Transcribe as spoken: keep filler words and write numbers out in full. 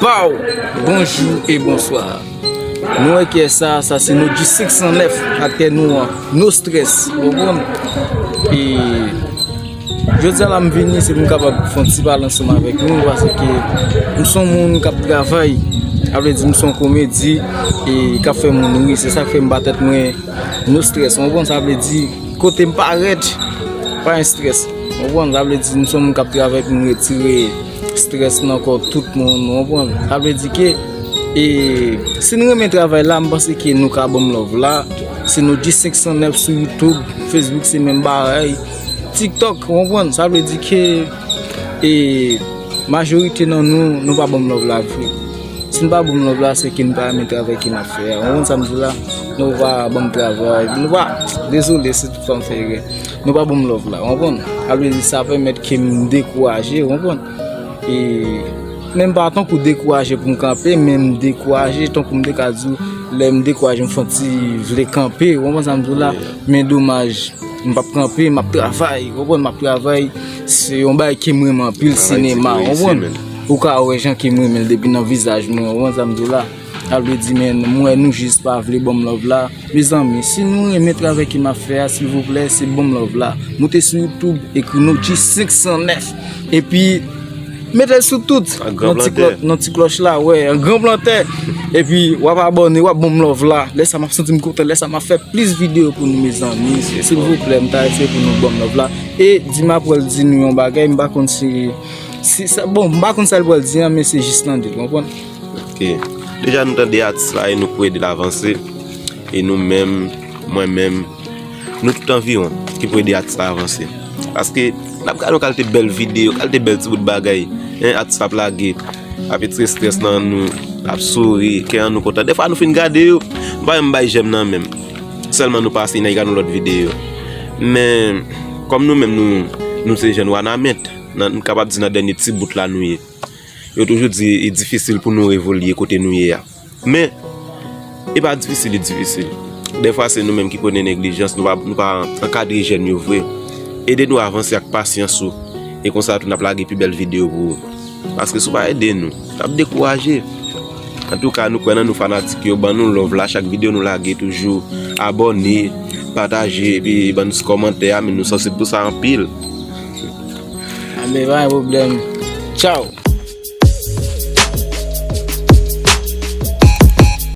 Baw, bonjou e bonswa. Nou wè kiyès sa, sa se No G senk san nèf, aktè nou an, No Stress, ou konprann? E jodi a la m vini, se pou m kapab fè yon ti pale ansanm avèk nou, paske m se yon moun k ap travay, sa vle di m se yon komedi, e k ap fè moun ri, se sa k fè m ba tèt mwen No Stress, ou konprann? Sa vle di, kote m parèt, pa gen strès, ou konprann? Sa vle di, m se yon moun k ap travay pou m retire strès nan kò tout moun, ou konprann? Sa vle di ke, e, si nou renmen travay la, m panse ke nou ka ban m love la. Se No G senk san nèf sou YouTube, Facebook se menm bagay, TikTok, ou konprann? Sa vle di ke, e, majorite nan nou, nou pa ban m love la vre. Si nou pa ban m love la, se ke nou pa renmen travay ke n ap fè a. Ou konprann sa m di w la? Nou pa ban m travay, nou pa, dezole si toutfwa m fè erè. Nou pa ban m love la, ou konprann? Sa vle di sa pèmèt ke m dekouraje, ou konprann? E menm pa tankou dekouraje pou m kanpe, men m dekouraje tankou m te ka di w, lè m dekouraje, m santi vle kanpe, ou konprann sa m di w la? Men domaj, m p ap kanpe, m ap travay, ou konprann? M ap travay, se yon bagay ke m renmen anpil, travay sinema, ou konprann? Ou ka wè jan ke m renmen l depi nan vizaj mwen, ou konprann sa m di w la? Sa vle di, men, m wè nou jis pa vle ban m love la. Mezanmi, si nou renmen travay ke m ap fè a, silvouplè, se ban m love la. Moute sou YouTube, ekri No G senk san nèf. Epi, mete l sou tout. Nan ti klò-, nan ti klòch la, wè, an gran plantè. Epi, w ap abòne, w ap ban m love la. Lè sa m ap santi m kontan, lè sa m ap fè plis videyo pou nou, mezanmi. Silvouplè, m ta eseye pou nou ban m love la. E Dima pral di nou yon bagay, m pa konn si, si sa, bon, m pa konn sa l pral di an, men se jis tande l, konprann? Ok. Deja nou tande atis la e nou pou ede l avanse. E nou menm, mwen menm, nou tout anviwon ki pou ede atis la avanse. Paske n ap gade yon kalite bèl videyo, kalite bèl ti bout bagay. Hein, atis la ap lage, ap retire strès nan nou, ap souri, kè an nou kontan. Dèfwa nou fin gade yo, nou pa menm bay jèm nan menm. Sèlman nou pase, n al gade yon lòt videyo. Men, kòm nou menm nou, nou se jèn Wanament, nan, nou kapab di nan dènye ti bout la nou ye. Yo toujou di, li difisil pou nou evolye kote nou ye a. Men, e pa difisil, li difisil. Dèfwa, se nou menm ki pran neglijans, nou pa, nou pa ankadre jèn yo vre. Ede nou avanse ak pasyans ou. E konsa tou, n ap lage pi bèl videyo pou ou. Paske si w pa ede nou, n ap dekouraje. Antouka, nou kwè nan nou fanatik yo, ban nou love la, chak videyo nou lage toujou, abòne, pataje, epi ban nou ti kòmantè a, men nou sansib pou sa anpil. Anben, pa gen pwoblèm. Tchaw!